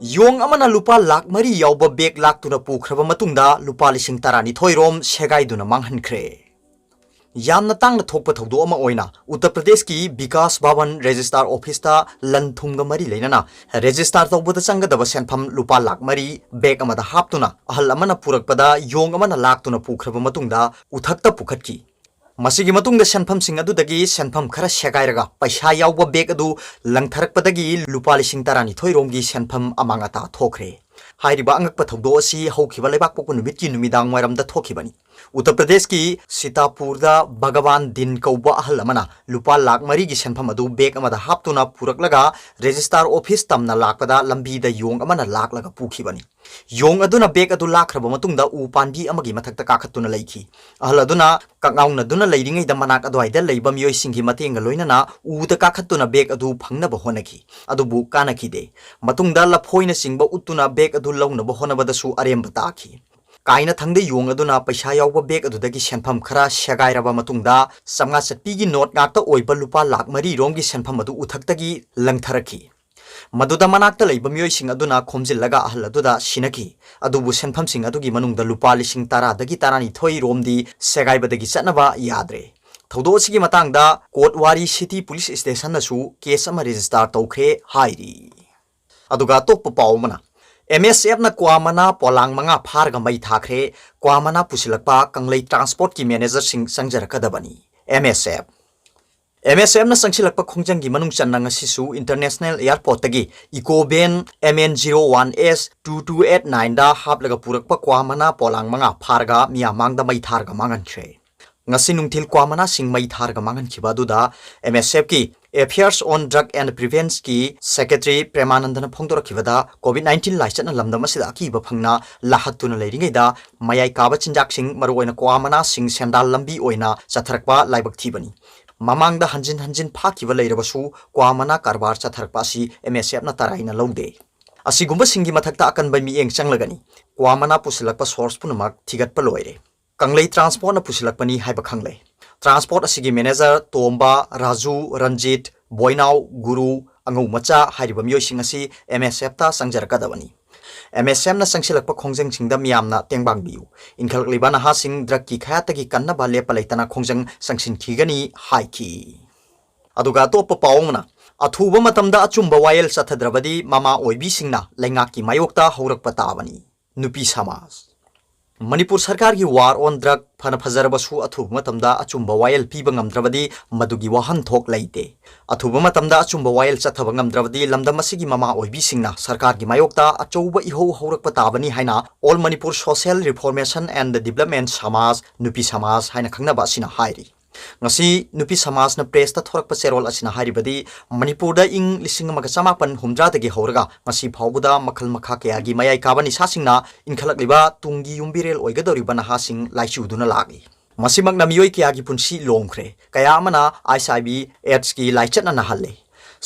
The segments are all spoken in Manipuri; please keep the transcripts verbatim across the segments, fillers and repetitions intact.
ꯌꯣꯡ ꯑꯃꯅ ꯂꯨꯄꯥ ꯂꯥꯈ ꯃꯔꯤ ꯌꯥꯎꯕ ꯕꯦꯒ ꯂꯥꯛꯇꯨꯅ ꯄꯨꯈ꯭ꯔꯕ ꯃꯇꯨꯡꯗ ꯂꯨꯄꯥ ꯂꯤꯁꯤꯡ ꯇꯔꯥꯅꯤꯊꯣꯏ ꯔꯣꯝ ꯁꯦꯒꯥꯏꯗꯨꯅ ꯃꯥꯡꯍꯟꯈ꯭ꯔꯦ꯫ ꯌꯥꯝꯅ ꯇꯥꯡꯅ ꯊꯣꯛꯄ ꯊꯧꯗꯣꯛ ꯑꯃ ꯑꯣꯏꯅ ꯎꯠꯇꯔ ꯄ꯭ꯔꯗꯦꯁꯀꯤ ꯕꯤꯀꯥꯁ ꯚꯕꯟ ꯔꯦꯖꯤꯁꯇꯥꯔ ꯑꯣꯐꯤꯁꯇ ꯂꯟ ꯊꯨꯝꯒ ꯃꯔꯤ ꯂꯩꯅꯅ ꯔꯦꯖꯤꯁꯇꯥꯔ ꯇꯧꯕꯗ ꯆꯪꯒꯗꯕ ꯁꯦꯟꯐꯝ ꯂꯨꯄꯥ ꯂꯥꯈ ꯃꯔꯤ ꯕꯦꯒ ꯑꯃꯗ ꯍꯥꯞꯇꯨꯅ ꯑꯍꯜ ꯑꯃꯅ ꯄꯨꯔꯛꯄꯗ ꯌꯣꯡ ꯑꯃꯅ ꯂꯥꯛꯇꯨꯅ ꯄꯨꯈ꯭ꯔꯕ ꯃꯇꯨꯡꯗ ꯎꯊꯛꯇ ꯄꯨꯈꯠꯈꯤ꯫ ꯃꯁꯤꯒꯤ ꯃꯇꯨꯡꯗ ꯁꯦꯟꯐꯝꯁꯤꯡ ꯑꯗꯨꯗꯒꯤ ꯁꯦꯟꯐꯝ ꯈꯔ ꯁꯦꯒꯥꯏꯔꯒ ꯄꯩꯁꯥ ꯌꯥꯎꯕ ꯕꯦꯒ ꯑꯗꯨ ꯂꯪꯊꯔꯛꯄꯗꯒꯤ ꯂꯨꯄꯥ ꯂꯤꯁꯤꯡ ꯇꯔꯥꯅꯤꯊꯣꯏ ꯔꯣꯝꯒꯤ ꯁꯦꯟꯐꯝ ꯑꯃꯥꯡ ꯑꯇꯥ ꯊꯣꯛꯈ꯭ꯔꯦ꯫ ꯍꯥꯏꯔꯤꯕ ꯑꯉꯛꯄ ꯊꯧꯗꯣꯛ ꯑꯁꯤ ꯍꯧꯈꯤꯕ ꯂꯩꯕꯥꯛꯄꯣꯛꯄ ꯅꯨꯃꯤꯠꯀꯤ ꯅꯨꯃꯤꯗꯥꯡ ꯋꯥꯏꯔꯝꯗ ꯊꯣꯛꯈꯤꯕꯅꯤ꯫ ꯎꯠꯇꯔ ꯄ꯭ꯔꯗꯦꯁꯀꯤ ꯁꯤꯇꯥꯄꯨꯔꯗ ꯚꯒꯋꯥꯟ ꯗꯤꯟ ꯀꯧꯕ ꯑꯍꯜ ꯑꯃꯅ ꯂꯨꯄꯥ ꯂꯥꯈ ꯃꯔꯤꯒꯤ ꯁꯦꯟꯐꯝ ꯑꯗꯨ ꯕꯦꯒ ꯑꯃꯗ ꯍꯥꯞꯇꯨꯅ ꯄꯨꯔꯛꯂꯒ ꯔꯦꯖꯤꯁꯇꯥꯔ ꯑꯣꯐꯤꯁ ꯇꯝꯅ ꯂꯥꯛꯄꯗ ꯂꯝꯕꯤꯗ ꯌꯣꯡ ꯑꯃꯅ ꯂꯥꯛꯂꯒ ꯄꯨꯈꯤꯕꯅꯤ꯫ ꯌꯣꯡ ꯑꯗꯨꯅ ꯕꯦꯒ ꯑꯗꯨ ꯂꯥꯛꯈ꯭ꯔꯕ ꯃꯇꯨꯡꯗ ꯎ ꯄꯥꯟꯕꯤ ꯑꯃꯒꯤ ꯃꯊꯛꯇ ꯀꯥꯈꯠꯇꯨꯅ ꯂꯩꯈꯤ꯫ ꯑꯍꯜ ꯑꯗꯨꯅ ꯀꯛꯉꯥꯎꯅꯗꯨꯅ ꯂꯩꯔꯤꯉꯩꯗ ꯃꯅꯥꯛ ꯑꯗꯨꯋꯥꯏꯗ ꯂꯩꯕ ꯃꯤꯑꯣꯏꯁꯤꯡꯒꯤ ꯃꯇꯦꯡꯒ ꯂꯣꯏꯅꯅ ꯎꯗ ꯀꯥꯈꯠꯇꯨꯅ ꯕꯦꯒ ꯑꯗꯨ ꯐꯪꯅꯕ ꯍꯣꯠꯅꯈꯤ꯫ ꯑꯗꯨꯕꯨ ꯀꯥꯟꯅꯈꯤꯗꯦ꯫ ꯃꯇꯨꯡꯗ ꯂꯐꯣꯏꯅꯆꯤꯡꯕ ꯎꯠꯇꯨꯅ ꯕꯦꯒ ꯑꯗꯨ ꯂꯧꯅꯕ ꯍꯣꯠꯅꯕꯗꯁꯨ ꯑꯔꯦꯝꯕ ꯇꯥꯈꯤ꯫ ꯀꯥꯏꯅ ꯊꯪꯗ ꯌꯣꯡ ꯑꯗꯨꯅ ꯄꯩꯁꯥ ꯌꯥꯎꯕ ꯕꯦꯒ ꯑꯗꯨꯗꯒꯤ ꯁꯦꯟꯐꯝ ꯈꯔ ꯁꯦꯒꯥꯏꯔꯕ ꯃꯇꯨꯡꯗ ꯆꯥꯝꯃꯉꯥ ꯆꯠꯄꯤꯒꯤ ꯅꯣꯠ ꯉꯥꯛꯇ ꯑꯣꯏꯕ ꯂꯨꯄꯥ ꯂꯥꯈ ꯃꯔꯤ ꯔꯣꯝꯒꯤ ꯁꯦꯟꯐꯝ ꯑꯗꯨ ꯎꯊꯛꯇꯒꯤ ꯂꯪꯊꯔꯛꯈꯤ꯫ ꯃꯗꯨꯗ ꯃꯅꯥꯛꯇ ꯂꯩꯕ ꯃꯤꯑꯣꯏꯁꯤꯡ ꯑꯗꯨꯅ ꯈꯣꯝꯖꯤꯜꯂꯒ ꯑꯍꯜ ꯑꯗꯨꯗ ꯁꯤꯟꯅꯈꯤ꯫ ꯑꯗꯨꯕꯨ ꯁꯦꯟꯐꯝꯁꯤꯡ ꯑꯗꯨꯒꯤ ꯃꯅꯨꯡꯗ ꯂꯨꯄꯥ ꯂꯤꯁꯤꯡ ꯇꯔꯥꯗꯒꯤ ꯇꯔꯥꯅꯤꯊꯣꯏ ꯔꯣꯝꯗꯤ ꯁꯦꯒꯥꯏꯕꯗꯒꯤ ꯆꯠꯅꯕ ꯌꯥꯗ꯭ꯔꯦ꯫ ꯊꯧꯗꯣꯛ ꯑꯁꯤꯒꯤ ꯃꯇꯥꯡꯗ ꯀꯣꯠꯋꯥꯔꯤ ꯁꯤꯇꯤ ꯄꯨꯂꯤꯁ ꯁ꯭ꯇꯦꯁꯟꯅꯁꯨ ꯀꯦꯁ ꯑꯃ ꯔꯦꯖꯤꯁꯇꯥꯔ ꯇꯧꯈ꯭ꯔꯦ ꯍꯥꯏꯔꯤ꯫ ꯑꯗꯨꯒ ꯑꯇꯣꯞꯄ ꯄꯥꯎ ꯑꯃꯅ, ꯑꯦꯝ ꯑꯦꯁ ꯑꯦꯐꯅ ꯀ꯭ꯋꯥ ꯃꯅꯥ ꯄꯣꯂꯥꯡ ꯃꯉꯥ ꯐꯥꯔꯒ ꯃꯩ ꯊꯥꯈ꯭ꯔꯦ꯫ ꯀ꯭ꯋꯥ ꯃꯅꯥ ꯄꯨꯁꯤꯜꯂꯛꯄ ꯀꯪꯂꯩ ꯇ꯭ꯔꯥꯟꯁꯄꯣꯔꯠꯀꯤ ꯃꯦꯅꯦꯖꯔꯁꯤꯡ ꯆꯪꯖꯔꯛꯀꯗꯕꯅꯤ꯫ M S F M S ꯑꯦꯐꯅ ꯆꯪꯁꯤꯜꯂꯛꯄ ꯈꯣꯡꯖꯪꯒꯤ ꯃꯅꯨꯡ ꯆꯟꯅ ꯉꯁꯤꯁꯨ ꯏꯟꯇꯔꯅꯦꯁꯅꯦꯜ ꯑꯦꯌꯔꯄꯣꯔꯠꯇꯒꯤ eco van M N zero one S two two eight ꯅꯥꯏꯟꯗ ꯍꯥꯞꯂꯒ ꯄꯨꯔꯛꯄ ꯀ꯭ꯋꯥ ꯃꯅꯥ ꯄꯣꯂꯥꯡ ꯃꯉꯥ ꯐꯥꯔꯒ ꯃꯤꯌꯥꯝ ꯃꯥꯡꯗ ꯃꯩ ꯊꯥꯔꯒ ꯃꯥꯡꯍꯟꯈ꯭ꯔꯦ꯫ ꯉꯁꯤ ꯅꯨꯡꯊꯤꯜ ꯀ꯭ꯋꯥ ꯃꯅꯥꯁꯤꯡ ꯃꯩ ꯊꯥꯔꯒ ꯃꯥꯡꯍꯟꯈꯤꯕ ꯑꯗꯨꯗ ꯑꯦꯝ ꯑꯦꯁ ꯑꯦꯐꯀꯤ Affairs on Drug and Prevenceꯀꯤ ꯁꯦꯀ꯭ꯔꯦꯇꯔꯤ ꯄ꯭ꯔꯦꯃꯥꯅꯟꯗꯅ ꯐꯣꯡꯗꯣꯔꯛꯈꯤꯕꯗ, ꯀꯣꯚꯤꯗ ꯅꯥꯏꯟꯇꯤꯟ ꯂꯥꯏꯆꯠꯅ ꯂꯝꯗꯝ ꯑꯁꯤꯗ ꯑꯀꯤꯕ ꯐꯪꯅ ꯂꯥꯍꯠꯇꯨꯅ ꯂꯩꯔꯤꯉꯩꯗ ꯃꯌꯥꯏ ꯀꯥꯕ ꯆꯤꯟꯖꯥꯛꯁꯤꯡ, ꯃꯔꯨꯑꯣꯏꯅ ꯀ꯭ꯋꯥ ꯃꯅꯥꯁꯤꯡ ꯁꯦꯟꯗꯥꯜ ꯂꯝꯕꯤ ꯑꯣꯏꯅ ꯆꯠꯊꯔꯛꯄ ꯂꯥꯏꯕꯛ ꯊꯤꯕꯅꯤ꯫ ꯃꯃꯥꯡꯗ ꯍꯟꯖꯤꯟ ꯍꯟꯖꯤꯟ ꯐꯥꯈꯤꯕ ꯂꯩꯔꯕꯁꯨ ꯀ꯭ꯋꯥ ꯃꯅꯥ ꯀꯔꯕꯥꯔ ꯆꯠꯊꯔꯛꯄ ꯑꯁꯤ ꯑꯦꯝ ꯑꯦꯁ ꯑꯦꯐꯅ ꯇꯔꯥꯏꯅ ꯂꯧꯗꯦ꯫ ꯑꯁꯤꯒꯨꯝꯕꯁꯤꯡꯒꯤ ꯃꯊꯛꯇ ꯑꯀꯟꯕ ꯃꯤꯠꯌꯦꯡ ꯆꯪꯂꯒꯅꯤ꯫ ꯀ꯭ꯋꯥ ꯃꯅꯥ ꯄꯨꯁꯤꯜꯂꯛꯄ ꯁꯣꯔꯁ ꯄꯨꯝꯅꯃꯛ ꯊꯤꯒꯠꯄ ꯂꯣꯏꯔꯦ꯫ ꯀꯪꯂꯩ ꯇ꯭ꯔꯥꯟꯁꯄꯣꯔꯠꯅ ꯄꯨꯁꯤꯜꯂꯛꯄꯅꯤ ꯍꯥꯏꯕ ꯈꯪꯂꯦ꯫ ꯇ꯭ꯔꯥꯟꯁꯄꯣꯔꯠ ꯑꯁꯤꯒꯤ ꯃꯦꯅꯦꯖꯔ ꯇꯣꯝꯕ, ꯔꯥꯖꯨ, ꯔꯟꯖꯤꯠ, ꯕꯣꯏꯅꯥꯎ, ꯒꯨꯔꯨ, ꯑꯉꯧ ꯃꯆꯥ ꯍꯥꯏꯔꯤꯕ ꯃꯤꯑꯣꯏꯁꯤꯡ ꯑꯁꯤ ꯑꯦꯝ ꯑꯦꯁ ꯑꯦꯐꯇ ꯆꯪꯖꯔꯛꯀꯗꯕꯅꯤ꯫ ꯑꯦꯝ ꯑꯦꯁ ꯑꯦꯐꯅ ꯆꯪꯁꯤꯜꯂꯛꯄ ꯈꯣꯡꯖꯪꯁꯤꯡꯗ ꯃꯤꯌꯥꯝꯅ ꯇꯦꯡꯕꯥꯡꯕꯤꯌꯨ꯫ ꯏꯟꯈꯠꯂꯛꯂꯤꯕ ꯅꯍꯥꯁꯤꯡ ꯗ꯭ꯔꯒꯀꯤ ꯈꯌꯥꯠꯇꯒꯤ ꯀꯟꯅꯕ ꯂꯦꯞꯄ ꯂꯩꯇꯅ ꯈꯣꯡꯖꯪ ꯆꯪꯁꯤꯟꯈꯤꯒꯅꯤ ꯍꯥꯏꯈꯤ꯫ ꯑꯗꯨꯒ ꯑꯇꯣꯞꯄ ꯄꯥꯎ ꯑꯃꯅ, ꯑꯊꯨꯕ ꯃꯇꯝꯗ ꯑꯆꯨꯝꯕ ꯋꯥꯌꯦꯜ ꯆꯠꯊꯗ꯭ꯔꯕꯗꯤ ꯃꯃꯥ ꯑꯣꯏꯕꯤꯁꯤꯡꯅ ꯂꯩꯉꯥꯛꯀꯤ ꯃꯥꯌꯣꯛꯇ ꯍꯧꯔꯛꯄ ꯇꯥꯕꯅꯤ꯫ ꯅꯨꯄꯤ ꯁꯃꯥꯖ꯫ ꯃꯅꯤꯄꯨꯔ ꯁꯔꯀꯥꯔꯒꯤ war on drug ꯐꯅ ꯐꯖꯔꯕꯁꯨ ꯑꯊꯨꯕ ꯃꯇꯝꯗ ꯑꯆꯨꯝꯕ ꯋꯥꯌꯦꯜ ꯄꯤꯕ ꯉꯝꯗ꯭ꯔꯕꯗꯤ ꯃꯗꯨꯒꯤ ꯋꯥꯍꯟꯊꯣꯛ ꯂꯩꯇꯦ꯫ ꯑꯊꯨꯕ ꯃꯇꯝꯗ ꯑꯆꯨꯝꯕ ꯋꯥꯌꯦꯜ ꯆꯠꯊꯕ ꯉꯝꯗ꯭ꯔꯕꯗꯤ ꯂꯝꯗꯝ ꯑꯁꯤꯒꯤ ꯃꯃꯥ ꯑꯣꯏꯕꯤꯁꯤꯡꯅ ꯁꯔꯀꯥꯔꯒꯤ ꯃꯥꯌꯣꯛꯇ ꯑꯆꯧꯕ ꯏꯍꯧ ꯍꯧꯔꯛꯄ ꯇꯥꯕꯅꯤ ꯍꯥꯏꯅ All Manipur Social Reformation and Development ꯁꯃꯥꯖ, ꯅꯨꯄꯤ ꯁꯃꯥꯖ ꯍꯥꯏꯅ ꯈꯪꯅꯕ ꯑꯁꯤꯅ ꯍꯥꯏꯔꯤ꯫ ꯉꯁꯤ ꯅꯨꯄꯤ ꯁꯃꯥꯖꯅ pressꯇ ꯊꯣꯔꯛꯄ ꯆꯦꯔꯣꯜ ꯑꯁꯤꯅ ꯍꯥꯏꯔꯤꯕꯗꯤ, ꯃꯅꯤꯄꯨꯔꯗ ꯏꯪ ꯂꯤꯁꯤꯡ ꯑꯃꯒ ꯆꯃꯥꯄꯟ ꯍꯨꯝꯗ꯭ꯔꯥꯗꯒꯤ ꯍꯧꯔꯒ ꯉꯁꯤ ꯐꯥꯎꯕꯗ ꯃꯈꯜ ꯃꯈꯥ ꯀꯌꯥꯒꯤ ꯃꯌꯥꯏ ꯀꯥꯕ ꯅꯤꯁꯥꯁꯤꯡꯅ ꯏꯟꯈꯠꯂꯛꯂꯤꯕ ꯇꯨꯡꯒꯤ ꯌꯨꯝꯕꯤꯔꯦꯜ ꯑꯣꯏꯒꯗꯧꯔꯤꯕ ꯅꯍꯥꯁꯤꯡ ꯂꯥꯏꯆꯨꯗꯨꯅ ꯂꯥꯛꯂꯤ꯫ ꯃꯁꯤꯃꯛꯅ ꯃꯤꯑꯣꯏ ꯀꯌꯥꯒꯤ ꯄꯨꯟꯁꯤ ꯂꯣꯝꯈ꯭ꯔꯦ꯫ ꯀꯌꯥ ꯑꯃꯅ ꯑꯩꯆ ꯑꯥꯏ ꯚꯤ ꯑꯦꯗꯁꯀꯤ ꯂꯥꯏꯆꯠꯅ ꯅꯥꯍꯜꯂꯦ꯫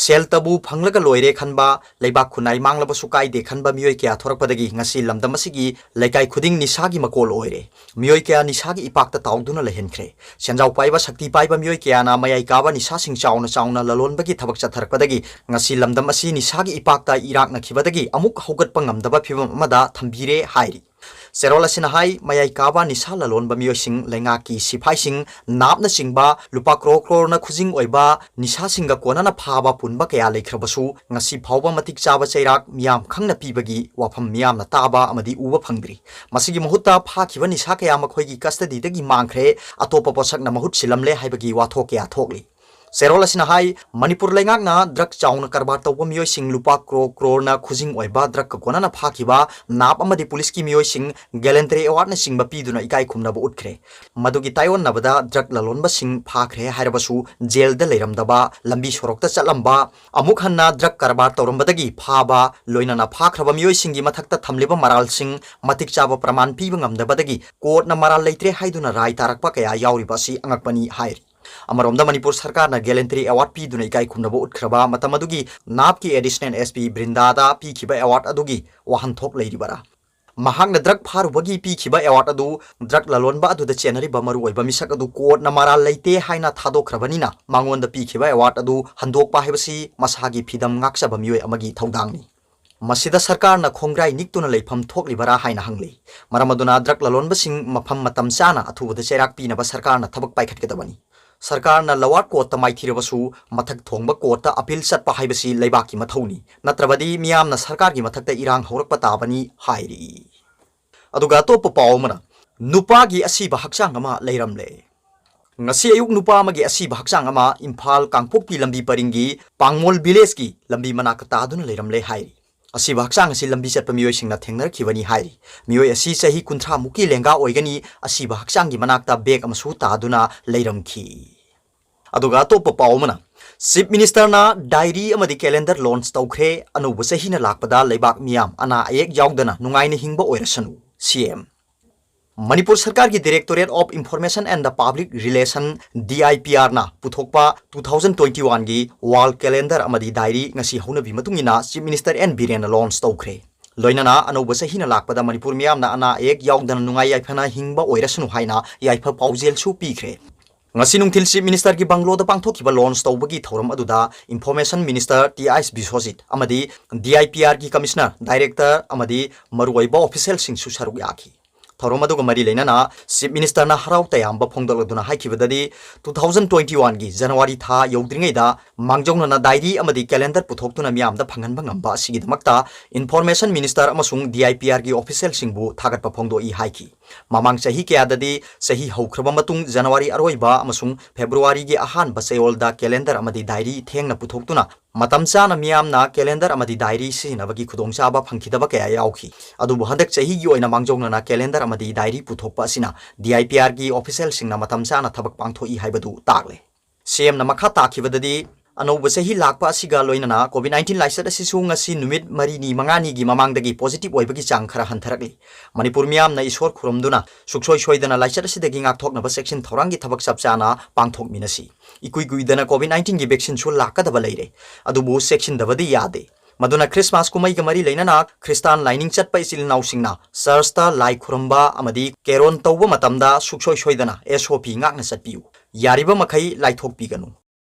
ꯁꯦꯜꯇꯕꯨ ꯐꯪꯂꯒ ꯂꯣꯏꯔꯦ ꯈꯟꯕ, ꯂꯩꯕꯥꯛ ꯈꯨꯟꯅꯥꯏ ꯃꯥꯡꯂꯕꯁꯨ ꯀꯥꯏꯗꯦ ꯈꯟꯕ ꯃꯤꯑꯣꯏ ꯀꯌꯥ ꯊꯣꯔꯛꯄꯗꯒꯤ ꯉꯁꯤ ꯂꯝꯗꯝ ꯑꯁꯤꯒꯤ ꯂꯩꯀꯥꯏ ꯈꯨꯗꯤꯡ ꯅꯤꯁꯥꯒꯤ ꯃꯀꯣꯜ ꯑꯣꯏꯔꯦ꯫ ꯃꯤꯑꯣꯏ ꯀꯌꯥ ꯅꯤꯁꯥꯒꯤ ꯏꯄꯥꯛꯇ ꯇꯥꯎꯗꯨꯅ ꯂꯩꯍꯟꯈ꯭ꯔꯦ꯫ ꯁꯦꯟꯖꯥꯎ ꯄꯥꯏꯕ, ꯁꯛꯇꯤ ꯄꯥꯏꯕ ꯃꯤꯑꯣꯏ ꯀꯌꯥꯅ ꯃꯌꯥꯏ ꯀꯥꯕ ꯅꯤꯁꯥꯁꯤꯡ ꯆꯥꯎꯅ ꯆꯥꯎꯅ ꯂꯂꯣꯟꯕꯒꯤ ꯊꯕꯛ ꯆꯠꯊꯔꯛꯄꯗꯒꯤ ꯉꯁꯤ ꯂꯝꯗꯝ ꯑꯁꯤ ꯅꯤꯁꯥꯒꯤ ꯏꯄꯥꯛꯇ ꯏꯔꯥꯛꯅꯈꯤꯕꯗꯒꯤ ꯑꯃꯨꯛ ꯍꯧꯒꯠꯄ ꯉꯝꯗꯕ ꯐꯤꯕꯝ ꯑꯃꯗ ꯊꯝꯕꯤꯔꯦ ꯍꯥꯏꯔꯤ꯫ ꯆꯦꯔꯣꯜ ꯑꯁꯤꯅ ꯍꯥꯏ, ꯃꯌꯥꯏ ꯀꯥꯕ ꯅꯤꯁꯥ ꯂꯂꯣꯟꯕ ꯃꯤꯑꯣꯏꯁꯤꯡ, ꯂꯩꯉꯥꯛꯀꯤ ꯁꯤꯐꯥꯏꯁꯤꯡ, ꯅꯥꯞꯅꯆꯤꯡꯕ ꯂꯨꯄꯥ ꯀ꯭ꯔꯣꯔ ꯀ꯭ꯔꯣꯔꯅ ꯈꯨꯖꯤꯡ ꯑꯣꯏꯕ ꯅꯤꯁꯥꯁꯤꯡꯒ ꯀꯣꯟꯅꯅ ꯐꯥꯕ ꯄꯨꯟꯕ ꯀꯌꯥ ꯂꯩꯈ꯭ꯔꯕꯁꯨ, ꯉꯁꯤ ꯐꯥꯎꯕ ꯃꯇꯤꯛ ꯆꯥꯕ ꯆꯩꯔꯥꯛ ꯃꯤꯌꯥꯝ ꯈꯪꯅ ꯄꯤꯕꯒꯤ ꯋꯥꯐꯝ ꯃꯤꯌꯥꯝꯅ ꯇꯥꯕ ꯑꯃꯗꯤ ꯎꯕ ꯐꯪꯗ꯭ꯔꯤ꯫ ꯃꯁꯤꯒꯤ ꯃꯍꯨꯠꯇ ꯐꯥꯈꯤꯕ ꯅꯤꯁꯥ ꯀꯌꯥ ꯃꯈꯣꯏꯒꯤ custody ꯗꯒꯤ ꯃꯥꯡꯈ꯭ꯔꯦ, ꯑꯇꯣꯞꯄ ꯄꯣꯠꯁꯛꯅ ꯃꯍꯨꯠ ꯁꯤꯜꯂꯝꯂꯦ ꯍꯥꯏꯕꯒꯤ ꯋꯥꯊꯣꯛ ꯀꯌꯥ ꯊꯣꯛꯂꯤ꯫ ꯆꯦꯔꯣꯜ ꯑꯁꯤꯅ ꯍꯥꯏ, ꯃꯅꯤꯄꯨꯔ ꯂꯩꯉꯥꯛꯅ ꯗ꯭ꯔꯒ ꯆꯥꯎꯅ ꯀꯔꯕꯥꯔ ꯇꯧꯕ ꯃꯤꯑꯣꯏꯁꯤꯡ ꯂꯨꯄꯥ ꯀ꯭ꯔꯣꯔ ꯀ꯭ꯔꯣꯔꯅ ꯈꯨꯖꯤꯡ ꯑꯣꯏꯕ ꯗ꯭ꯔꯒꯀ ꯀꯣꯟꯅꯅ ꯐꯥꯈꯤꯕ ꯅꯥꯞ ꯑꯃꯗꯤ ꯄꯨꯂꯤꯁꯀꯤ ꯃꯤꯑꯣꯏꯁꯤꯡ gallantry award ꯅꯆꯤꯡꯕ ꯄꯤꯗꯨꯅ ꯏꯀꯥꯏ ꯈꯨꯝꯅꯕ ꯎꯠꯈ꯭ꯔꯦ꯫ ꯃꯗꯨꯒꯤ ꯇꯥꯏꯑꯣꯟꯅꯕꯗ ꯗ꯭ꯔꯒ ꯂꯂꯣꯟꯕꯁꯤꯡ ꯐꯥꯈ꯭ꯔꯦ ꯍꯥꯏꯔꯕꯁꯨ ꯖꯦꯜꯗ ꯂꯩꯔꯝꯗꯕ, ꯂꯝꯕꯤ ꯁꯣꯔꯣꯛꯇ ꯆꯠꯂꯝꯕ, ꯑꯃꯨꯛ ꯍꯟꯅ ꯗ꯭ꯔꯒ ꯀꯔꯕꯥꯔ ꯇꯧꯔꯝꯕꯗꯒꯤ ꯐꯥꯕ, ꯂꯣꯏꯅꯅ ꯐꯥꯈ꯭ꯔꯕ ꯃꯤꯑꯣꯏꯁꯤꯡꯒꯤ ꯃꯊꯛꯇ ꯊꯝꯂꯤꯕ ꯃꯔꯥꯜꯁꯤꯡ ꯃꯇꯤꯛ ꯆꯥꯕ ꯄ꯭ꯔꯃꯥꯟ ꯄꯤꯕ ꯉꯝꯗꯕꯗꯒꯤ ꯀꯣꯔꯠꯅ ꯃꯔꯥꯜ ꯂꯩꯇ꯭ꯔꯦ ꯍꯥꯏꯗꯨꯅ ꯔꯥꯏ ꯇꯥꯔꯛꯄ ꯀꯌꯥ ꯌꯥꯎꯔꯤꯕ ꯑꯁꯤ ꯑꯉꯛꯄꯅꯤ ꯍꯥꯏꯔꯤ꯫ ꯑꯃꯔꯣꯝꯗ ꯃꯅꯤꯄꯨꯔ ꯁꯔꯀꯥꯔꯅ gallantry award ꯄꯤꯗꯨꯅ ꯏꯀꯥꯏ ꯈꯨꯝꯅꯕ ꯎꯠꯈ꯭ꯔꯕ ꯃꯇꯝ ꯑꯗꯨꯒꯤ ꯅꯥꯞꯀꯤ additional S P ꯕ꯭ꯔꯤꯟꯗꯥꯗ ꯄꯤꯈꯤꯕ award ꯑꯗꯨꯒꯤ ꯋꯥꯍꯟꯊꯣꯛ ꯂꯩꯔꯤꯕꯔꯥ? ꯃꯍꯥꯛꯅ drug ꯐꯥꯔꯨꯕꯒꯤ ꯄꯤꯈꯤꯕ award ꯑꯗꯨ drug ꯂꯂꯣꯟꯕ ꯑꯗꯨꯗ ꯆꯦꯟꯅꯔꯤꯕ ꯃꯔꯨꯑꯣꯏꯕ ꯃꯤꯁꯛ ꯑꯗꯨ courtꯅ ꯃꯔꯥꯜ ꯂꯩꯇꯦ ꯍꯥꯏꯅ ꯊꯥꯗꯣꯛꯈ꯭ꯔꯕꯅꯤꯅ ꯃꯉꯣꯟꯗ ꯄꯤꯈꯤꯕ award ꯑꯗꯨ ꯍꯟꯗꯣꯛꯄ ꯍꯥꯏꯕꯁꯤ ꯃꯁꯥꯒꯤ ꯐꯤꯗꯝ ꯉꯥꯛꯆꯕ ꯃꯤꯑꯣꯏ ꯑꯃꯒꯤ ꯊꯧꯗꯥꯡꯅꯤ꯫ ꯃꯁꯤꯗ ꯁꯔꯀꯥꯔꯅ ꯈꯣꯡꯒ꯭ꯔꯥꯏ ꯅꯤꯛꯇꯨꯅ ꯂꯩꯐꯝ ꯊꯣꯛꯂꯤꯕꯔꯥ ꯍꯥꯏꯅ ꯍꯪꯂꯤ꯫ ꯃꯔꯝ ꯑꯗꯨꯅ drug ꯂꯂꯣꯟꯕꯁꯤꯡ ꯃꯐꯝ ꯃꯇꯝ ꯆꯥꯅ ꯑꯊꯨꯕꯗ ꯆꯩꯔꯥꯛ ꯄꯤꯅꯕ ꯁꯔꯀꯥꯔꯅ ꯊꯕꯛ ꯄꯥꯏꯈꯠꯀꯗꯕꯅꯤ꯫ ꯁꯔꯀꯥꯔꯅ lower courtꯇ ꯃꯥꯏꯊꯤꯔꯕꯁꯨ ꯃꯊꯛ ꯊꯣꯡꯕ courtꯇ appeal ꯆꯠꯄ ꯍꯥꯏꯕꯁꯤ ꯂꯩꯕꯥꯛꯀꯤ ꯃꯊꯧꯅꯤ, ꯅꯠꯇ꯭ꯔꯕꯗꯤ ꯃꯤꯌꯥꯝꯅ ꯁꯔꯀꯥꯔꯒꯤ ꯃꯊꯛꯇ ꯏꯔꯥꯡ ꯍꯧꯔꯛꯄ ꯇꯥꯕꯅꯤ ꯍꯥꯏꯔꯤ꯫ ꯑꯗꯨꯒ ꯑꯇꯣꯞꯄ ꯄꯥꯎ ꯑꯃꯅ, ꯅꯨꯄꯥꯒꯤ ꯑꯁꯤꯕ ꯍꯛꯆꯥꯡ ꯑꯃ ꯂꯩꯔꯝꯂꯦ꯫ ꯉꯁꯤ ꯑꯌꯨꯛ ꯅꯨꯄꯥ ꯑꯃꯒꯤ ꯑꯁꯤꯕ ꯍꯛꯆꯥꯡ ꯑꯃ ꯏꯝꯐꯥꯜ ꯀꯥꯡꯄꯣꯛꯄꯤ ꯂꯝꯕꯤ ꯄꯔꯤꯡꯒꯤ ꯄꯥꯡꯃꯣꯜ villageꯀꯤ ꯂꯝꯕꯤ ꯃꯅꯥꯛꯇ ꯇꯥꯗꯨꯅ ꯂꯩꯔꯝꯂꯦ ꯍꯥꯏꯔꯤ꯫ ꯑꯁꯤꯕ ꯍꯛꯆꯥꯡ ꯑꯁꯤ ꯂꯝꯕꯤ ꯆꯠꯄ ꯃꯤꯑꯣꯏꯁꯤꯡꯅ ꯊꯦꯡꯅꯔꯛꯈꯤꯕꯅꯤ ꯍꯥꯏꯔꯤ꯫ ꯃꯤꯑꯣꯏ ꯑꯁꯤ ꯆꯍꯤ ꯀꯨꯟꯊ꯭ꯔꯥ ꯃꯨꯛꯀꯤ ꯂꯦꯡꯒꯥ ꯑꯣꯏꯒꯅꯤ꯫ ꯑꯁꯤꯕ ꯍꯛꯆꯥꯡꯒꯤ ꯃꯅꯥꯛꯇ bag ꯑꯃꯁꯨ ꯇꯥꯗꯨꯅ ꯂꯩꯔꯝꯈꯤ꯫ ꯑꯗꯨꯒ ꯑꯇꯣꯞꯄ ꯄꯥꯎ ꯑꯃꯅ, Chief Ministerꯅ diary ꯑꯃꯗꯤ calendar launch ꯇꯧꯈ꯭ꯔꯦ꯫ ꯑꯅꯧꯕ ꯆꯍꯤꯅ ꯂꯥꯛꯄꯗ ꯂꯩꯕꯥꯛ ꯃꯤꯌꯥꯝ ꯑꯅꯥ ꯑꯌꯦꯛ ꯌꯥꯎꯗꯅ ꯅꯨꯡꯉꯥꯏꯅ ꯍꯤꯡꯕ ꯑꯣꯏꯔꯁꯅꯨ, CM꯫ ꯃꯅꯤꯄꯨꯔ ꯁꯔꯀꯥꯔꯒꯤ Directorate of Information and the Public Relation, DIPRꯅ ꯄꯨꯊꯣꯛꯄ two thousand twenty oneꯒꯤ wall calendar ꯑꯃꯗꯤ diary ꯉꯁꯤ ꯍꯧꯅꯕꯤ ꯃꯇꯨꯡ ꯏꯟꯅ Chief Minister N ꯕꯤꯔꯦꯟꯅ launch ꯇꯧꯈ꯭ꯔꯦ꯫ ꯂꯣꯏꯅꯅ ꯑꯅꯧꯕ ꯆꯍꯤꯅ ꯂꯥꯛꯄꯗ ꯃꯅꯤꯄꯨꯔ ꯃꯤꯌꯥꯝꯅ ꯑꯅꯥ ꯑꯌꯦꯛ ꯌꯥꯎꯗꯅ ꯅꯨꯡꯉꯥꯏ ꯌꯥꯏꯐꯅ ꯍꯤꯡꯕ ꯑꯣꯏꯔꯁꯅꯨ ꯍꯥꯏꯅ ꯌꯥꯏꯐ ꯄꯥꯎꯖꯦꯜꯁꯨ ꯄꯤꯈ꯭ꯔꯦ꯫ ꯉꯁꯤ ꯅꯨꯡꯊꯤꯜ Chief Ministerꯒꯤ ꯕꯪꯒ꯭ꯂꯣꯗ ꯄꯥꯡꯊꯣꯛꯈꯤꯕ launch ꯇꯧꯕꯒꯤ ꯊꯧꯔꯝ ꯑꯗꯨꯗ Information Minister ꯇꯤ ꯑꯥꯏ ꯑꯦꯁ ꯕꯤꯁ꯭ꯋꯖꯤꯠ ꯑꯃꯗꯤ DIPRꯒꯤ Commissioner, Director ꯑꯃꯗꯤ ꯃꯔꯨꯑꯣꯏꯕ officialꯁꯤꯡꯁꯨ ꯁꯔꯨꯛ ꯌꯥꯈꯤ꯫ ꯊꯧꯔꯝ ꯑꯗꯨꯒ ꯃꯔꯤ ꯂꯩꯅꯅ Chief Ministerꯅ ꯍꯔꯥꯎ ꯇꯌꯥꯝꯕ ꯐꯣꯡꯗꯣꯛꯂꯗꯨꯅ ꯍꯥꯏꯈꯤꯕꯗꯗꯤ, two thousand twenty oneꯒꯤ January ꯊꯥ ꯌꯧꯗ꯭ꯔꯤꯉꯩꯗ ꯃꯥꯡꯖꯧꯅꯅ diary ꯑꯃꯗꯤ calendar ꯄꯨꯊꯣꯛꯇꯨꯅ ꯃꯤꯌꯥꯝꯗ ꯐꯪꯍꯟꯕ ꯉꯝꯕ ꯑꯁꯤꯒꯤꯗꯃꯛꯇ Information Minister ꯑꯃꯁꯨꯡ DIPRꯒꯤ officialꯁꯤꯡꯕꯨ ꯊꯥꯒꯠꯄ ꯐꯣꯡꯗꯣꯛꯏ ꯍꯥꯏꯈꯤ꯫ ꯃꯃꯥꯡ ꯆꯍꯤ ꯀꯌꯥꯗꯗꯤ ꯆꯍꯤ ꯍꯧꯈ꯭ꯔꯕ ꯃꯇꯨꯡ January ꯑꯔꯣꯏꯕ ꯑꯃꯁꯨꯡ Februaryꯒꯤ ꯑꯍꯥꯟꯕ ꯆꯌꯣꯜꯗ calendar ꯑꯃꯗꯤ diary ꯊꯦꯡꯅ ꯄꯨꯊꯣꯛꯇꯨꯅ ꯃꯇꯝ ꯆꯥꯅ ꯃꯤꯌꯥꯝꯅ calendar ꯑꯃꯗꯤ diary ꯁꯤꯖꯤꯟꯅꯕꯒꯤ ꯈꯨꯗꯣꯡꯆꯥꯕ ꯐꯪꯈꯤꯗꯕ ꯀꯌꯥ ꯌꯥꯎꯈꯤ꯫ ꯑꯗꯨꯕꯨ ꯍꯟꯗꯛ ꯆꯍꯤꯒꯤ ꯑꯣꯏꯅ ꯃꯥꯡꯖꯧꯅꯅ calendar ꯑꯃꯗꯤ diary ꯄꯨꯊꯣꯛꯄ ꯑꯁꯤꯅ DIPRꯒꯤ officialꯁꯤꯡꯅ ꯃꯇꯝ ꯆꯥꯅ ꯊꯕꯛ ꯄꯥꯡꯊꯣꯛꯏ ꯍꯥꯏꯕꯗꯨ ꯇꯥꯛꯂꯦ꯫ CMꯅ ꯃꯈꯥ ꯇꯥꯈꯤꯕꯗꯗꯤ, ꯑꯅꯧꯕ ꯆꯍꯤ ꯂꯥꯛꯄ ꯑꯁꯤꯒ ꯂꯣꯏꯅꯅ COVID nineteen ꯂꯥꯏꯆꯠ ꯑꯁꯤꯁꯨ ꯉꯁꯤ ꯅꯨꯃꯤꯠ ꯃꯔꯤꯅꯤ ꯃꯉꯥꯅꯤꯒꯤ ꯃꯃꯥꯡꯗꯒꯤ positive ꯑꯣꯏꯕꯒꯤ ꯆꯥꯡ ꯈꯔ ꯍꯟꯊꯔꯛꯂꯤ꯫ ꯃꯅꯤꯄꯨꯔ ꯃꯤꯌꯥꯝꯅ ꯏꯁꯣꯔ ꯈꯨꯔꯨꯝꯗꯨꯅ ꯁꯨꯛꯁꯣꯏ ꯁꯣꯏꯗꯅ ꯂꯥꯏꯆꯠ ꯑꯁꯤꯗꯒꯤ ꯉꯥꯛꯊꯣꯛꯅꯕ ꯆꯦꯛꯁꯤꯟ ꯊꯧꯔꯥꯡꯒꯤ ꯊꯕꯛ ꯆꯞ ꯆꯥꯅ ꯄꯥꯡꯊꯣꯛꯃꯤꯟꯅꯁꯤ꯫ ꯏꯀꯨꯏ ꯀꯨꯏꯗꯅ COVID nineteenꯒꯤ vaccineꯁꯨ ꯂꯥꯛꯀꯗꯕ ꯂꯩꯔꯦ꯫ ꯑꯗꯨꯕꯨ ꯆꯦꯛꯁꯤꯟꯗꯕꯗꯤ ꯌꯥꯗꯦ꯫ ꯃꯗꯨꯅ ꯈ꯭ꯔꯤꯁꯃꯥꯁ ꯀꯨꯝꯍꯩꯒ ꯃꯔꯤ ꯂꯩꯅꯅ ꯈ꯭ꯔꯤꯁꯇꯥꯟ ꯂꯥꯏꯅꯤꯡ ꯆꯠꯄ ꯏꯆꯤꯜ ꯏꯅꯥꯎꯁꯤꯡꯅ ꯆꯔꯆꯇ ꯂꯥꯏ ꯈꯨꯔꯨꯝꯕ ꯑꯃꯗꯤ ꯀꯦꯔꯣꯟ ꯇꯧꯕ ꯃꯇꯝꯗ ꯁꯨꯛꯁꯣꯏ ꯁꯣꯏꯗꯅ S O P ꯉꯥꯛꯅ ꯆꯠꯄꯤꯌꯨ꯫ ꯌꯥꯔꯤꯕ ꯃꯈꯩ ꯂꯥꯏꯊꯣꯛꯄꯤꯒꯅꯨ꯫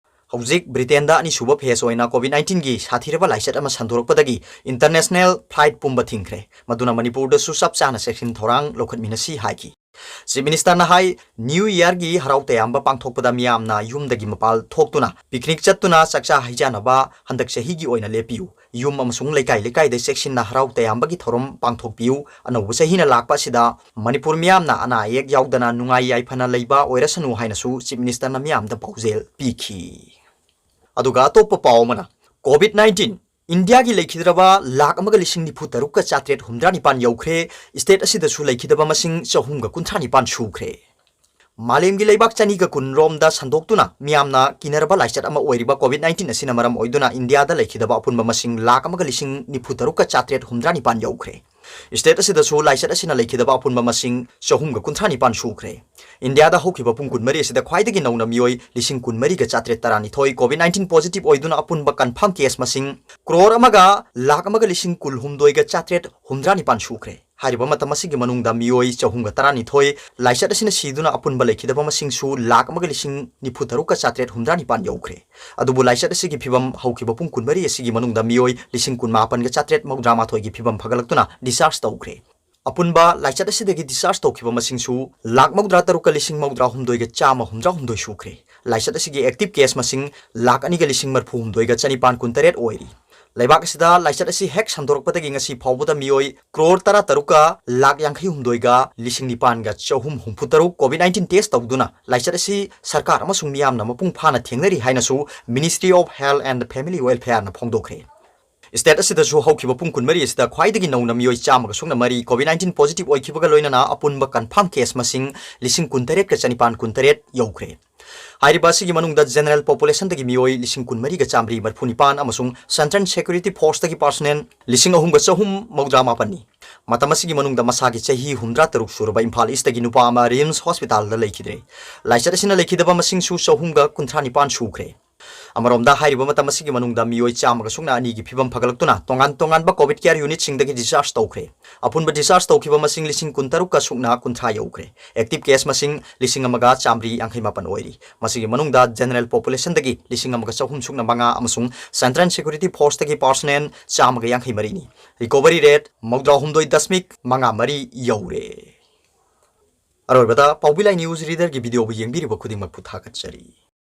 ꯍꯧꯖꯤꯛ ꯕ꯭ꯔꯤꯇꯦꯟꯗ ꯑꯅꯤꯁꯨꯕ phase ꯑꯣꯏꯅ COVID nineteen ꯒꯤ ꯁꯥꯊꯤꯔꯕ ꯂꯥꯏꯆꯠ ꯑꯃ ꯁꯟꯗꯣꯔꯛꯄꯗꯒꯤ international flight ꯄꯨꯝꯕ ꯊꯤꯡꯈ꯭ꯔꯦ꯫ ꯃꯗꯨꯅ ꯃꯅꯤꯄꯨꯔꯗꯁꯨ ꯆꯞ ꯆꯥꯅ ꯆꯦꯛꯁꯤꯟ ꯊꯧꯔꯥꯡ ꯂꯧꯈꯠꯃꯤꯟꯅꯁꯤ ꯍꯥꯏꯈꯤ꯫ Chief Minister ꯅ ꯍꯥꯏ, New Year ꯒꯤ ꯍꯔꯥꯎ ꯇꯌꯥꯝꯕ ꯄꯥꯡꯊꯣꯛꯄꯗ ꯃꯤꯌꯥꯝꯅ ꯌꯨꯝꯗꯒꯤ ꯃꯄꯥꯟ ꯊꯣꯛꯇꯨꯅ picnic ꯆꯠꯇꯨꯅ ꯆꯥꯛꯆꯥ ꯍꯩꯖꯥꯅꯕ ꯍꯟꯗꯛ ꯆꯍꯤꯒꯤ ꯑꯣꯏꯅ ꯂꯦꯞꯄꯤꯌꯨ꯫ ꯌꯨꯝ ꯑꯃꯁꯨꯡ ꯂꯩꯀꯥꯏ ꯂꯩꯀꯥꯏꯗ ꯆꯦꯛꯁꯤꯟꯅ ꯍꯔꯥꯎ ꯇꯌꯥꯝꯕꯒꯤ ꯊꯧꯔꯝ ꯄꯥꯡꯊꯣꯛꯄꯤꯌꯨ꯫ ꯑꯅꯧꯕ ꯆꯍꯤꯅ ꯂꯥꯛꯄ ꯑꯁꯤꯗ ꯃꯅꯤꯄꯨꯔ ꯃꯤꯌꯥꯝꯅ ꯑꯅꯥ ꯑꯌꯦꯛ ꯌꯥꯎꯗꯅ ꯅꯨꯡꯉꯥꯏ ꯌꯥꯏꯐꯅ ꯂꯩꯕ ꯑꯣꯏꯔꯁꯅꯨ ꯍꯥꯏꯅꯁꯨ Chief Minister ꯅ ꯃꯤꯌꯥꯝꯗ ꯄꯥꯎꯖꯦꯜ ꯄꯤꯈꯤ꯫ ꯑꯗꯨꯒ ꯑꯇꯣꯞꯄ ꯄꯥꯎ ꯑꯃꯅ, COVID nineteen ꯏꯟꯗꯤꯌꯥꯒꯤ ꯂꯩꯈꯤꯗ꯭ꯔꯕ ꯂꯥꯈ ꯑꯃꯒ ꯂꯤꯁꯤꯡ ꯅꯤꯐꯨ ꯇꯔꯨꯛꯀ ꯆꯥꯇ꯭ꯔꯦꯠ ꯍꯨꯝꯗ꯭ꯔꯥ ꯅꯤꯄꯥꯟ ꯌꯧꯈ꯭ꯔꯦ꯫ State ꯑꯁꯤꯗꯁꯨ ꯂꯩꯈꯤꯗꯕ ꯃꯁꯤꯡ ꯆꯍꯨꯝꯒ ꯀꯨꯟꯊ꯭ꯔꯥ ꯅꯤꯄꯥꯟ ꯁꯨꯈ꯭ꯔꯦ꯫ ꯃꯥꯂꯦꯝꯒꯤ ꯂꯩꯕꯥꯛ ꯆꯅꯤꯒ ꯀꯨꯟ ꯔꯣꯝꯗ ꯁꯟꯗꯣꯛꯇꯨꯅ ꯃꯤꯌꯥꯝꯅ ꯀꯤꯅꯔꯕ ꯂꯥꯏꯆꯠ ꯑꯃ ꯑꯣꯏꯔꯤꯕ COVID nineteen ꯑꯁꯤꯅ ꯃꯔꯝ ꯑꯣꯏꯗꯨꯅ ꯏꯟꯗꯤꯌꯥꯗ ꯂꯩꯈꯤꯗꯕ ꯑꯄꯨꯟꯕ ꯃꯁꯤꯡ ꯂꯥꯈ ꯑꯃꯒ ꯂꯤꯁꯤꯡ ꯅꯤꯐꯨ ꯇꯔꯨꯛꯀ ꯆꯥꯇ꯭ꯔꯦꯠ ꯍꯨꯝꯗ꯭ꯔꯥ ꯅꯤꯄꯥꯟ ꯌꯧꯈ꯭ꯔꯦ꯫ State ꯑꯁꯤꯗꯁꯨ ꯂꯥꯏꯆꯠ ꯑꯁꯤꯅ ꯂꯩꯈꯤꯗꯕ ꯑꯄꯨꯟꯕ ꯃꯁꯤꯡ ꯆꯍꯨꯝꯒ ꯀꯨꯟꯊ꯭ꯔꯥ ꯅꯤꯄꯥꯟ ꯁꯨꯈ꯭ꯔꯦ꯫ ꯏꯟꯗꯤꯌꯥꯗ ꯍꯧꯈꯤꯕ ꯄꯨꯡ ꯀꯨꯟꯃꯔꯤ ꯑꯁꯤꯗ ꯈ꯭ꯋꯥꯏꯗꯒꯤ ꯅꯧꯅ ꯃꯤꯑꯣꯏ ꯂꯤꯁꯤꯡ ꯀꯨꯟꯃꯔꯤꯒ ꯆꯥꯇ꯭ꯔꯦꯠ ꯇꯔꯥꯅꯤꯊꯣꯏ COVID nineteen positive ꯑꯣꯏꯗꯨꯅ ꯑꯄꯨꯟꯕ confirm case ꯃꯁꯤꯡ ꯀ꯭ꯔꯣꯔ ꯑꯃꯒ ꯂꯥꯈ ꯑꯃꯒ ꯂꯤꯁꯤꯡ ꯀꯨꯟꯍꯨꯝꯗꯣꯏꯒ ꯆꯥꯇ꯭ꯔꯦꯠ ꯍꯨꯝꯗ꯭ꯔꯥ ꯅꯤꯄꯥꯟ ꯁꯨꯈ꯭ꯔꯦ꯫ ꯍꯥꯏꯔꯤꯕ ꯃꯇꯝ ꯑꯁꯤꯒꯤ ꯃꯅꯨꯡꯗ ꯃꯤꯑꯣꯏ ꯆꯍꯨꯝꯒ ꯇꯔꯥꯅꯤꯊꯣꯏ ꯂꯥꯏꯆꯠ ꯑꯁꯤꯅ ꯁꯤꯗꯨꯅ ꯑꯄꯨꯟꯕ ꯂꯩꯈꯤꯗꯕ ꯃꯁꯤꯡꯁꯨ ꯂꯥꯈ ꯑꯃꯒ ꯂꯤꯁꯤꯡ ꯅꯤꯐꯨ ꯇꯔꯨꯛꯀ ꯆꯥꯇ꯭ꯔꯦꯠ ꯍꯨꯝꯗ꯭ꯔꯥ ꯅꯤꯄꯥꯟ ꯌꯧꯈ꯭ꯔꯦ꯫ ꯑꯗꯨꯕꯨ ꯂꯥꯏꯆꯠ ꯑꯁꯤꯒꯤ ꯐꯤꯕꯝ ꯍꯧꯈꯤꯕ ꯄꯨꯡ ꯀꯨꯟꯃꯔꯤ ꯑꯁꯤꯒꯤ ꯃꯅꯨꯡꯗ ꯃꯤꯑꯣꯏ ꯂꯤꯁꯤꯡ ꯀꯨꯟꯃꯥꯄꯟꯒ ꯆꯥꯇ꯭ꯔꯦꯠ ꯃꯧꯗ꯭ꯔꯥ ꯃꯥꯊꯣꯏꯒꯤ ꯐꯤꯕꯝ ꯐꯒꯠꯂꯛꯇꯨꯅ discharge ꯇꯧꯈ꯭ꯔꯦ꯫ ꯑꯄꯨꯟꯕ ꯂꯥꯏꯆꯠ ꯑꯁꯤꯗꯒꯤ discharge ꯇꯧꯈꯤꯕ ꯃꯁꯤꯡꯁꯨ ꯂꯥꯈ ꯃꯧꯗ꯭ꯔꯥ ꯇꯔꯨꯛꯀ ꯂꯤꯁꯤꯡ ꯃꯧꯗ꯭ꯔꯥ ꯍꯨꯝꯗꯣꯏꯒ ꯆꯥꯝꯃ ꯍꯨꯝꯗ꯭ꯔꯥ ꯍꯨꯝꯗꯣꯏ ꯁꯨꯈ꯭ꯔꯦ꯫ ꯂꯥꯏꯆꯠ ꯑꯁꯤꯒꯤ active case ꯃꯁꯤꯡ ꯂꯥꯈ ꯑꯅꯤꯒ ꯂꯤꯁꯤꯡ ꯃꯔꯤꯐꯨ ꯍꯨꯝꯗꯣꯏꯒ ꯆꯅꯤꯄꯥꯟ ꯀꯨꯟꯇꯔꯦꯠ ꯑꯣꯏꯔꯤ꯫ ꯂꯩꯕꯥꯛ ꯑꯁꯤꯗ ꯂꯥꯏꯆꯠ ꯑꯁꯤ ꯍꯦꯛ ꯁꯟꯗꯣꯔꯛꯄꯗꯒꯤ ꯉꯁꯤ ꯐꯥꯎꯕꯗ ꯃꯤꯑꯣꯏ ꯀ꯭ꯔꯣꯔ ꯇꯔꯥ ꯇꯔꯨꯛꯀ ꯂꯥꯈ ꯌꯥꯡꯈꯩ ꯍꯨꯝꯗꯣꯏꯒ ꯂꯤꯁꯤꯡ ꯅꯤꯄꯥꯟꯒ ꯆꯍꯨꯝ ꯍꯨꯝꯐꯨ ꯇꯔꯨꯛ COVID nineteen test ꯇꯧꯗꯨꯅ ꯂꯥꯏꯆꯠ ꯑꯁꯤ ꯁꯔꯀꯥꯔ ꯑꯃꯁꯨꯡ ꯃꯤꯌꯥꯝꯅ ꯃꯄꯨꯡ ꯐꯥꯅ ꯊꯦꯡꯅꯔꯤ ꯍꯥꯏꯅꯁꯨ Ministry of Health and Family Welfare ꯅ ꯐꯣꯡꯗꯣꯛꯈ꯭ꯔꯦ꯫ State ꯑꯁꯤꯗꯁꯨ ꯍꯧꯈꯤꯕ ꯄꯨꯡ ꯀꯨꯟꯃꯔꯤ ꯑꯁꯤꯗ ꯈ꯭ꯋꯥꯏꯗꯒꯤ ꯅꯧꯅ ꯃꯤꯑꯣꯏ ꯆꯥꯝꯃꯒ ꯁꯨꯞꯅ ꯃꯔꯤ COVID nineteen positive ꯑꯣꯏꯈꯤꯕꯒ ꯂꯣꯏꯅꯅ ꯑꯄꯨꯟꯕ confirm case ꯃꯁꯤꯡ ꯂꯤꯁꯤꯡ ꯀꯨꯟꯇꯔꯦꯠꯀ ꯆꯅꯤꯄꯥꯟ ꯀꯨꯟꯇꯔꯦꯠ ꯌꯧꯈ꯭ꯔꯦ꯫ ꯍꯥꯏꯔꯤꯕ ꯑꯁꯤꯒꯤ ꯃꯅꯨꯡꯗ general population ꯗꯒꯤ ꯃꯤꯑꯣꯏ ꯂꯤꯁꯤꯡ ꯀꯨꯟꯃꯔꯤꯒ ꯆꯥꯝꯃꯔꯤ ꯃꯔꯤꯐꯨ ꯅꯤꯄꯥꯟ ꯑꯃꯁꯨꯡ Central Security Force ꯇꯒꯤ personnel ꯂꯤꯁꯤꯡ ꯑꯍꯨꯝꯒ ꯆꯍꯨꯝ ꯃꯧꯗ꯭ꯔꯥ ꯃꯥꯄꯟꯅꯤ꯫ ꯃꯇꯝ ꯑꯁꯤꯒꯤ ꯃꯅꯨꯡꯗ ꯃꯁꯥꯒꯤ ꯆꯍꯤ ꯍꯨꯝꯗ꯭ꯔꯥ ꯇꯔꯨꯛ ꯁꯨꯔꯕ ꯏꯝꯐꯥꯜ East ꯇꯒꯤ ꯅꯨꯄꯥ ꯑꯃ RIMS Hospital ꯗ ꯂꯩꯈꯤꯗ꯭ꯔꯦ꯫ ꯂꯥꯏꯆꯠ ꯑꯁꯤꯅ ꯂꯩꯈꯤꯗꯕ ꯃꯁꯤꯡꯁꯨ ꯆꯍꯨꯝꯒ ꯀꯨꯟꯊ꯭ꯔꯥ ꯅꯤꯄꯥꯟ ꯁꯨꯈ꯭ꯔꯦ꯫ ꯑꯃꯔꯣꯝꯗ, ꯍꯥꯏꯔꯤꯕ ꯃꯇꯝ ꯑꯁꯤꯒꯤ ꯃꯅꯨꯡꯗ ꯃꯤꯑꯣꯏ ꯆꯥꯝꯃꯒ ꯁꯨꯞꯅ ꯑꯅꯤꯒꯤ ꯐꯤꯕꯝ ꯐꯒꯠꯂꯛꯇꯨꯅ ꯇꯣꯉꯥꯟ ꯇꯣꯉꯥꯟꯕ COVID care unitꯁꯤꯡꯗꯒꯤ discharge ꯇꯧꯈ꯭ꯔꯦ꯫ ꯑꯄꯨꯟꯕ discharge ꯇꯧꯈꯤꯕ ꯃꯁꯤꯡ ꯂꯤꯁꯤꯡ ꯀꯨꯟꯇꯔꯨꯛꯀ ꯁꯨꯞꯅ ꯀꯨꯟꯊ꯭ꯔꯥ ꯌꯧꯈ꯭ꯔꯦ꯫ Active case ꯃꯁꯤꯡ ꯂꯤꯁꯤꯡ ꯑꯃꯒ ꯆꯥꯃꯔꯤ ꯌꯥꯡꯈꯩ ꯃꯥꯄꯟ ꯑꯣꯏꯔꯤ꯫ ꯃꯁꯤꯒꯤ ꯃꯅꯨꯡꯗ general populationꯗꯒꯤ ꯂꯤꯁꯤꯡ ꯑꯃꯒ ꯆꯍꯨꯝ ꯁꯨꯞꯅ ꯃꯉꯥ ꯑꯃꯁꯨꯡ Central Security Forceꯇꯒꯤ personnel ꯆꯥꯝꯃꯒ ꯌꯥꯡꯈꯩ ꯃꯔꯤꯅꯤ꯫ Recovery rate ꯃꯧꯗ꯭ꯔꯥ ꯍꯨꯝꯗꯣꯏ ꯗꯁꯃꯤꯛ ꯃꯉꯥ ꯃꯔꯤ ꯌꯧꯔꯦ꯫ ꯑꯔꯣꯏꯕꯗ, ꯄꯥꯎꯕꯤ ꯂꯥꯏ news readerꯒꯤ videoꯕꯨ ꯌꯦꯡꯕꯤꯔꯤꯕ ꯈꯨꯗꯤꯡꯃꯛꯄꯨ ꯊꯥꯒꯠꯆꯔꯤ꯫